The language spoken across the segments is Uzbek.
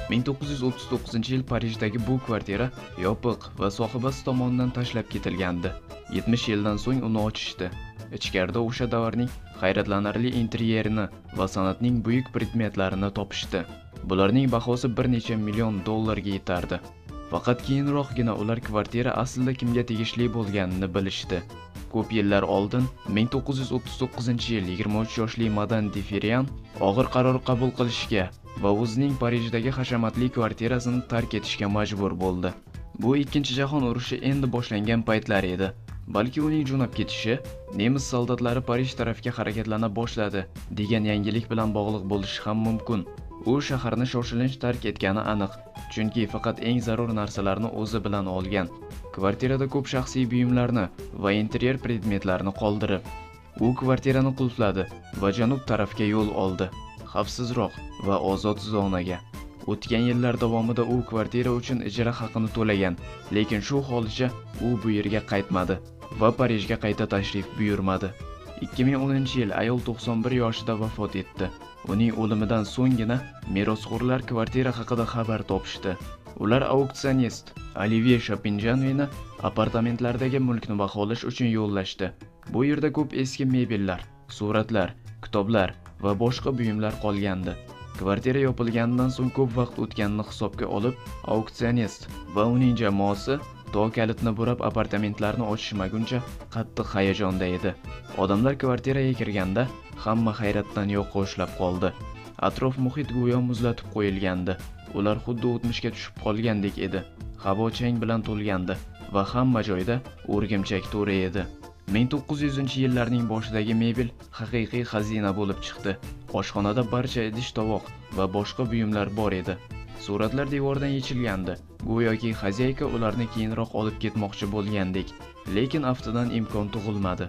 1939-yil Parijdagi bu kvartira yopiq va sohibasi tomonidan tashlab ketilgandi. 70 yildan so'ng uni ochishdi. Ichkarida o'sha davrning hayratlanarli interyerini va san'atning buyuk predmetlarini topishdi. Bularning bahosi bir necha million dollarga yetardi. Faqat keyinroqgina ular kvartira aslida kimga tegishli bo'lganini bilishdi. Ko'p yillar oldin 1939-yil 23 yoshli Madan de Feryan og'ir qaror qabul qilishga va o'zining Parijdagi hashamatli kvartirasini tark etishga majbur bo'ldi. Bu Ikkinchi jahon urushi endi boshlangan paytlar edi. Balki uning jo'nab ketishi nemis soldatlari Parij tarafga harakatlana boshladi degan yangilik bilan bog'liq bo'lishi ham mumkin. U shaharni shoshilinch tark etgani aniq, chunki faqat eng zarur narsalarni o'zi bilan olgan. Kvartirada ko'p shaxsiy buyumlarni va interyer predmetlarini qoldirib, u kvartirani qulfladi va janub tarafga yo'l oldi, xavfsizroq va ozod zonaga. O'tgan yillar davomida u kvartira uchun ijara haqini to'lagan, lekin shu holicha u bu yerga qaytmadi va Parijga qayta tashrif buyurmadi. 2010-yil ayol 91 yoshida vafot etdi. Uning o'limidan so'nggina merosxo'rlar kvartira haqida xabar topishdi. Ular auksionist Olivier Chopinjanvini apartamentlardagi mulkni baholash uchun yo'llashdi. Bu yerda ko'p eski mebellar, suratlar, kitoblar va boshqa buyumlar qolgandi. Kvartira yopilganidan so'ng ko'p vaqt o'tganini hisobga olib, auksionist va uning jamoasi to kalitni burab apartamentlarni ochishmaguncha qattiq hayajonda edi. Odamlar kvartiraga kirganda hamma hayratdan yoqa ushlab qoldi. Atrof muhit go'yo muzlatib qo'yilgandi. Ular xuddi o'tmishga tushib qolgandek edi. Havo chang bilan to'lgandi va hamma joyda o'rgimchak to'ri edi. 1900-yillarning boshidagi mebel haqiqiy xazina bo'lib chiqdi. Oshxonada barcha idish-tovoq va boshqa buyumlar bor edi. Suratlar devordan yechilgandi. Go'yoki xozayka ularni keyinroq olib ketmoqchi bo'lgandek, lekin aftidan imkon tug'ilmadi.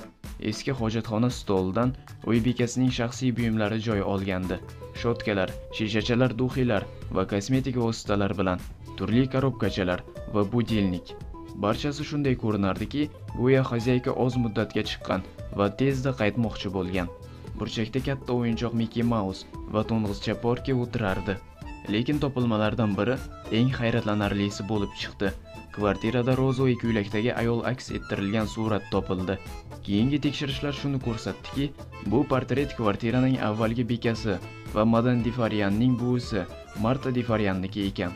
Eski hojatxona stolidan uy bekasining shaxsiy buyumlari joy olgandi. Shotkalar, shishachalar, duxilar va kosmetik vositalar bilan turli korobkachalar va budilnik. Barchasi shunday ko'rinardiki, go'yo xozayka oz muddatga chiqqan va tezda qaytmoqchi bo'lgan. Burchakda katta o'yinchoq Mickey Mouse va to'ng'izcha Porky o'tirardi. Lekin topilmalardan biri eng hayratlanarlisi bo'lib chiqdi. Kvartirada rozoy ko'ylakdagi ayol aks ettirilgan surat topildi. Keyingi tekshirishlar shuni ko'rsatdiki, bu portret kvartiraning avvalgi bekasi va Madan de Feryanning buvisi Marta de Feryanniki ekan.